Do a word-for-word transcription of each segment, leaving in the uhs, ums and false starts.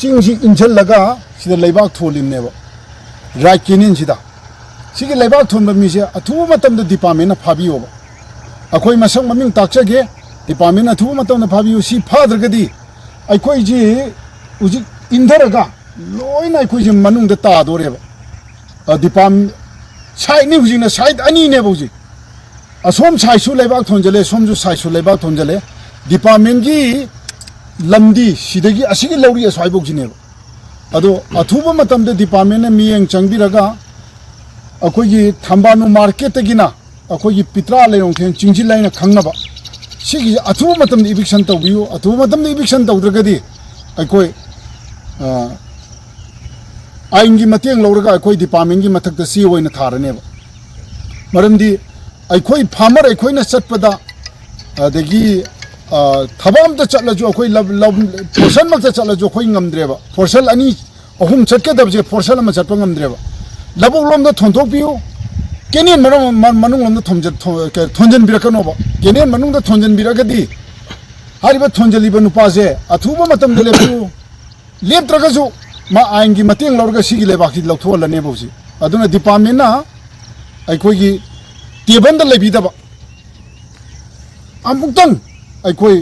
ꯆꯤꯡꯁꯤ ꯏꯟꯁꯤꯜꯂꯒ ꯁꯤꯗ ꯂꯩꯕꯥꯛ ꯊꯣꯜꯂꯤꯕꯅꯦꯕ, ꯔꯥꯏꯠ ꯀꯦꯅꯦꯜꯁꯤꯗ꯫ ꯁꯤꯒꯤ ꯂꯩꯕꯥꯛ ꯊꯣꯟꯕ ꯃꯤꯁꯦ ꯑꯊꯨꯕ ꯃꯇꯝꯗ ꯗꯤꯄꯥꯔꯠꯃꯦꯟꯅ ꯐꯥꯕꯤꯌꯣꯕ꯫ ꯑꯩꯈꯣꯏ ꯃꯁꯛ ꯃꯃꯤꯡ ꯇꯥꯛꯆꯒꯦ, ꯗꯤꯄꯥꯔꯠꯃꯦꯟꯅ ꯑꯊꯨꯕ ꯃꯇꯝꯗ ꯐꯥꯕꯤꯌꯨ꯫ ꯁꯤ ꯐꯥꯗ꯭ꯔꯒꯗꯤ ꯑꯩꯈꯣꯏꯁꯤ ꯍꯧꯖꯤꯛ ꯏꯟꯊꯔꯒ ꯂꯣꯏꯅ ꯑꯩꯈꯣꯏꯁꯤ ꯃꯅꯨꯡꯗ ꯇꯥꯗꯣꯔꯦꯕ꯫ ꯑ, ꯗꯤꯄꯥꯔꯠ-, ꯁꯥꯏꯠꯅꯤ ꯍꯧꯖꯤꯛꯅ, ꯁꯥꯏꯠ ꯑꯅꯤꯅꯦꯕ ꯍꯧꯖꯤꯛ꯫ ꯑꯁꯣꯝ ꯁꯥꯏꯠꯁꯨ ꯂꯩꯕꯥꯛ ꯊꯣꯟꯖꯜꯂꯦ, ꯁꯣꯝꯁꯨ ꯁꯥꯏꯠꯁꯨ ꯂꯩꯕꯥꯛ ꯊꯣꯟꯖꯜꯂꯦ꯫ ꯗꯤꯄꯥꯔꯠꯃꯦꯟꯒꯤ ꯂꯝꯗꯤ ꯁꯤꯗꯒꯤ ꯑꯁꯤꯒꯤ ꯂꯧꯔꯤ ꯑꯁ꯭ꯋꯥꯏꯐꯧꯁꯤꯅꯦꯕ꯫ ꯑꯗꯣ ꯑꯊꯨꯕ ꯃꯇꯝꯗ ꯗꯤꯄꯥꯔꯠꯃꯦꯟꯅ ꯃꯤꯠꯌꯦꯡ ꯆꯪꯕꯤꯔꯒ ꯑꯩꯈꯣꯏꯒꯤ ꯊꯝꯕꯥꯅꯨ ꯃꯥꯔꯀꯦꯠꯇꯒꯤꯅ ꯑꯩꯈꯣꯏꯒꯤ ꯄꯤꯇ꯭ꯔꯥ ꯂꯩꯔꯣꯡꯊꯦꯡ ꯆꯤꯡꯖꯤꯜ ꯍꯥꯏꯅ ꯈꯪꯅꯕ ꯁꯤꯒꯤꯁꯦ ꯑꯊꯨꯕ ꯃꯇꯝꯗ ꯏꯚꯤꯛꯁꯟ ꯇꯧꯕꯤꯌꯨ꯫ ꯑꯊꯨꯕ ꯃꯇꯝꯗ ꯏꯚꯤꯛꯁꯟ ꯇꯧꯗ꯭ꯔꯒꯗꯤ ꯑꯩꯈꯣꯏ, ꯑ, ꯑꯥꯏꯟꯒꯤ ꯃꯇꯦꯡ ꯂꯧꯔꯒ ꯑꯩꯈꯣꯏ ꯗꯤꯄꯥꯔꯠꯃꯦꯟꯒꯤ ꯃꯊꯛꯇ ꯆꯦ ꯑꯣꯏꯅ ꯊꯥꯔꯅꯦꯕ꯫ ꯃꯔꯝꯗꯤ ꯑꯩꯈꯣꯏ ꯐꯥꯔꯃꯔ ꯑꯩꯈꯣꯏꯅ ꯆꯠꯄꯗ, ꯑꯗꯒꯤ, ꯑ, ꯊꯕꯛ ꯑꯝꯇ ꯆꯠꯂꯁꯨ ꯑꯩꯈꯣꯏ ꯂꯝ, ꯂꯝ, ꯐꯣꯔꯁꯟꯃꯛꯇ ꯆꯠꯂꯁꯨ ꯑꯩꯈꯣꯏ ꯉꯝꯗ꯭ꯔꯦꯕ꯫ ꯐꯣꯔꯁꯟ ꯑꯅꯤ, ꯑꯍꯨꯝ ꯆꯠꯀꯗꯕꯁꯦ ꯐꯣꯔꯁꯟ ꯑꯃ ꯆꯠꯄ ꯉꯝꯗ꯭ꯔꯦꯕ꯫ ꯂꯧꯕꯨꯛ ꯂꯣꯝꯗ ꯊꯣꯟꯊꯣꯛꯄꯤꯌꯨ, ꯀꯦꯅꯦꯜ ꯃꯅꯨꯡ, ꯃ-, ꯃꯅꯨꯡ ꯂꯣꯝꯗ ꯊꯣꯝꯖ-, ꯊꯣ-, ꯀ-, ꯊꯣꯟꯖꯟꯕꯤꯔꯛꯀꯅꯣꯕ꯫ ꯀꯦꯅꯦꯜ ꯃꯅꯨꯡꯗ ꯊꯣꯟꯖꯟꯕꯤꯔꯛꯑꯒꯗꯤ ꯍꯥꯏꯔꯤꯕ ꯊꯣꯟꯖꯜꯂꯤꯕ ꯅꯨꯄꯥꯁꯦ ꯑꯊꯨꯕ ꯃꯇꯝꯗ ꯂꯦꯞꯄꯤꯌꯨ꯫ ꯂꯦꯞꯇ꯭ꯔꯒꯁꯨ ꯃꯥ ꯑꯥꯏꯟꯒꯤ ꯃꯇꯦꯡ ꯂꯧꯔꯒ ꯁꯤꯒꯤ ꯂꯩꯕꯥꯛꯁꯤ ꯂꯧꯊꯣꯛꯍꯜꯂꯅꯦꯕ ꯍꯧꯖꯤꯛ꯫ ꯑꯗꯨꯅ ꯗꯤꯄꯥꯔꯠꯃꯦꯟꯅ ꯑꯩꯈꯣꯏꯒꯤ ꯇꯦꯕꯜꯗ ꯂꯩꯕꯤꯗꯕ, ꯑꯃꯨꯛꯇꯪ ꯑꯩꯈꯣꯏ,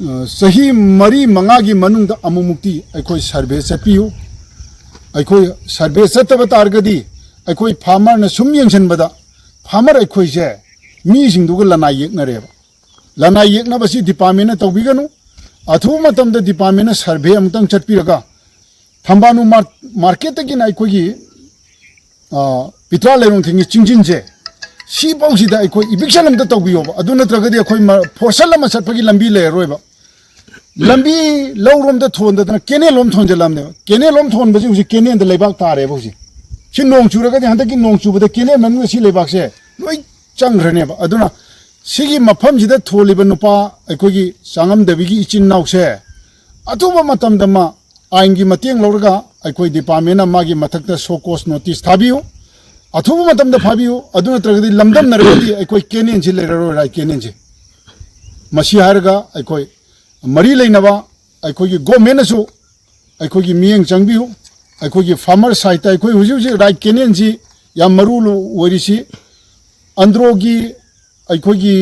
ꯑ, ꯆꯍꯤ ꯃꯔꯤ ꯃꯉꯥꯒꯤ ꯃꯅꯨꯡꯗ ꯑꯃꯨꯛꯃꯨꯛꯇꯤ ꯑꯩꯈꯣꯏ ꯁꯔꯚꯦ ꯆꯠꯄꯤꯌꯨ꯫ ꯑꯩꯈꯣꯏ ꯁꯔꯚꯦ ꯆꯠꯇꯕ ꯇꯥꯔꯒꯗꯤ ꯑꯩꯈꯣꯏ ꯐꯥꯔꯃꯔꯅ ꯁꯨꯝ ꯌꯦꯡꯁꯤꯟꯕꯗ ꯐꯥꯔꯃꯔ ꯑꯩꯈꯣꯏꯁꯦ ꯃꯤꯁꯤꯡꯗꯨꯒ ꯂꯅꯥꯏ ꯌꯦꯛꯅꯔꯦꯕ꯫ ꯂꯅꯥꯏ ꯌꯦꯛꯅꯕꯁꯤ ꯗꯤꯄꯥꯔꯠꯃꯦꯟꯅ ꯇꯧꯕꯤꯒꯅꯨ꯫ ꯑꯊꯨꯕ ꯃꯇꯝꯗ ꯗꯤꯄꯥꯔꯠꯃꯦꯟꯅ ꯁꯔꯚꯦ ꯑꯃꯨꯛꯇꯪ ꯆꯠꯄꯤꯔꯒ ꯊꯝꯕꯥꯅꯨ ꯃꯥꯔ-, ꯃꯥꯔꯀꯦꯠꯇꯒꯤꯅ ꯑꯩꯈꯣꯏꯒꯤ, ꯑ, ꯄꯤꯇ꯭ꯔꯥ ꯂꯩꯔꯣꯡꯊꯦꯡꯒꯤ ꯆꯤꯡꯖꯤꯟꯁꯦ ꯁꯤꯐꯧꯁꯤꯗ ꯑꯩꯈꯣꯏ ꯏꯚꯤꯛꯁꯟ ꯑꯝꯇ ꯇꯧꯕꯤꯌꯣꯕ꯫ ꯑꯗꯨ ꯅꯠꯇ꯭ꯔꯒꯗꯤ ꯑꯩꯈꯣꯏ ꯃ-, ꯐꯣꯔꯁꯟ ꯑꯃ ꯆꯠꯄꯒꯤ ꯂꯝꯕꯤ ꯂꯩꯔꯔꯣꯏꯕ꯫ ꯂꯝꯕꯤ ꯂꯧꯔꯣꯝꯗ ꯊꯣꯟꯗꯗꯅ ꯀꯦꯅꯦꯜ ꯂꯣꯝ ꯊꯣꯟꯖꯜꯂꯝꯅꯦꯕ꯫ ꯀꯦꯅꯦꯜ ꯂꯣꯝ ꯊꯣꯟꯕꯁꯤ ꯍꯧꯖꯤꯛ ꯀꯦꯅꯦꯜꯗ ꯂꯩꯕꯥꯛ ꯇꯥꯔꯦꯕ ꯍꯧꯖꯤꯛ꯫ ꯁꯤ ꯅꯣꯡ ꯆꯨꯔꯒꯗꯤ ꯍꯟꯗꯛꯀꯤ ꯅꯣꯡ ꯆꯨꯕꯗ ꯀꯦꯅꯦꯜ ꯃꯅꯨꯡꯗ ꯁꯤ ꯂꯩꯕꯥꯛꯁꯦ ꯂꯣꯏ ꯆꯪꯈ꯭ꯔꯅꯦꯕ꯫ ꯑꯗꯨꯅ ꯁꯤꯒꯤ ꯃꯐꯝꯁꯤꯗ ꯊꯣꯜꯂꯤꯕ ꯅꯨꯄꯥ ꯑꯩꯈꯣꯏꯒꯤ ꯆꯥꯉꯝꯗꯕꯤꯒꯤ ꯏꯆꯤꯟ ꯏꯅꯥꯎꯁꯦ ꯑꯊꯨꯕ ꯃꯇꯝꯗ ꯃꯥ ꯑꯥꯏꯟꯒꯤ ꯃꯇꯦꯡ ꯂꯧꯔꯒ ꯑꯩꯈꯣꯏ ꯗꯤꯄꯥꯔꯠꯃꯦꯟꯅ ꯃꯥꯒꯤ ꯃꯊꯛꯇ ꯁꯣ ꯀꯣꯁ ꯅꯣꯇꯤꯁ ꯊꯥꯕꯤꯌꯨ꯫ ꯑꯊꯨꯕ ꯃꯇꯝꯗ ꯐꯥꯕꯤꯌꯨ꯫ ꯑꯗꯨ ꯅꯠꯇ꯭ꯔꯒꯗꯤ ꯂꯝꯗꯝꯅꯔꯒꯗꯤ ꯑꯩꯈꯣꯏ ꯀꯦꯅꯦꯜꯁꯤ ꯂꯩꯔꯔꯣꯏ, ꯔꯥꯏꯠ ꯀꯦꯅꯦꯜꯁꯤ꯫ ꯃꯁꯤ ꯍꯥꯏꯔꯒ ꯑꯩꯈꯣꯏ ꯃꯔꯤ ꯂꯩꯅꯕ ꯑꯩꯈꯣꯏꯒꯤ ꯒꯣꯔꯃꯦꯟꯅꯁꯨ ꯑꯩꯈꯣꯏꯒꯤ ꯃꯤꯠꯌꯦꯡ ꯆꯪꯕꯤꯌꯨ꯫ ꯑꯩꯈꯣꯏꯒꯤ farmer side ꯇ ꯑꯩꯈꯣꯏ ꯍꯧꯖꯤꯛ ꯍꯧꯖꯤꯛ right canal ꯁꯤ ꯌꯥꯝ ꯃꯔꯨ ꯑꯣꯏꯔꯤꯁꯤ꯫ ꯑꯟꯗ꯭ꯔꯣꯒꯤ ꯑꯩꯈꯣꯏꯒꯤ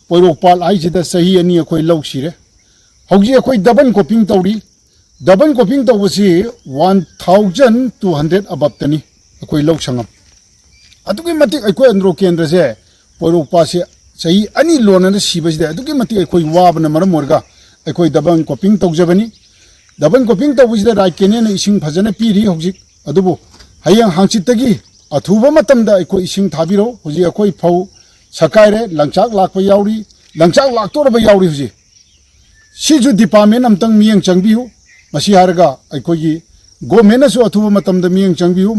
ꯄꯣꯏꯔꯣꯛꯄꯥꯠ ꯍꯥꯏꯁꯤꯗ ꯆꯍꯤ ꯑꯅꯤ ꯑꯩꯈꯣꯏ ꯂꯧ ꯁꯤꯔꯦ꯫ ꯍꯧꯖꯤꯛ ꯑꯩꯈꯣꯏ double cropping ꯇꯧꯔꯤ꯫ Double cropping ꯇꯧꯕꯁꯤ one thousand two hundred above ꯇꯅꯤ ꯑꯩꯈꯣꯏ ꯂꯧ ꯁꯪꯉꯝ꯫ ꯑꯗꯨꯛꯀꯤ ꯃꯇꯤꯛ ꯑꯩꯈꯣꯏ ꯑꯟꯗ꯭ꯔꯣ ꯀꯦꯟꯗ꯭ꯔꯁꯦ ꯄꯣꯏꯔꯣꯛꯄꯥꯠꯁꯦ ꯆꯍꯤ ꯑꯅꯤ ꯂꯣꯟꯅꯅ ꯁꯤꯕꯁꯤꯗ ꯑꯗꯨꯛꯀꯤ ꯃꯇꯤꯛ ꯑꯩꯈꯣꯏ ꯋꯥꯕꯅ ꯃꯔꯝ ꯑꯣꯏꯔꯒ ꯑꯩꯈꯣꯏ double cropping ꯇꯧꯖꯕꯅꯤ꯫ Double cropping ꯇꯧꯕꯁꯤꯗ right canal ꯅ ꯏꯁꯤꯡ ꯐꯖꯅ ꯄꯤꯔꯤ ꯍꯧꯖꯤꯛ꯫ ꯑꯗꯨꯕꯨ ꯍꯌꯦꯡ ꯍꯥꯡꯆꯤꯠꯇꯒꯤ ꯑꯊꯨꯕ ꯃꯇꯝꯗ ꯑꯩꯈꯣꯏ ꯏꯁꯤꯡ ꯊꯥꯕꯤꯔꯛꯎ꯫ ꯍꯧꯖꯤꯛ ꯑꯩꯈꯣꯏ ꯐꯧ ꯁꯀꯥꯏꯔꯦ, ꯂꯪꯆꯥꯛ ꯂꯥꯛꯄ ꯌꯥꯎꯔꯤ, ꯂꯪꯆꯥꯛ ꯂꯥꯛꯇꯧꯔꯕ ꯌꯥꯎꯔꯤ ꯍꯧꯖꯤꯛ꯫ ꯁꯤꯁꯨ department ꯑꯝꯇꯪ ꯃꯤꯠꯌꯦꯡ ꯆꯪꯕꯤꯌꯨ꯫ ꯃꯁꯤ ꯍꯥꯏꯔꯒ ꯑꯩꯈꯣꯏꯒꯤ government ꯅꯁꯨ ꯑꯊꯨꯕ ꯃꯇꯝꯗ ꯃꯤꯠꯌꯦꯡ ꯆꯪꯕꯤꯌꯨ꯫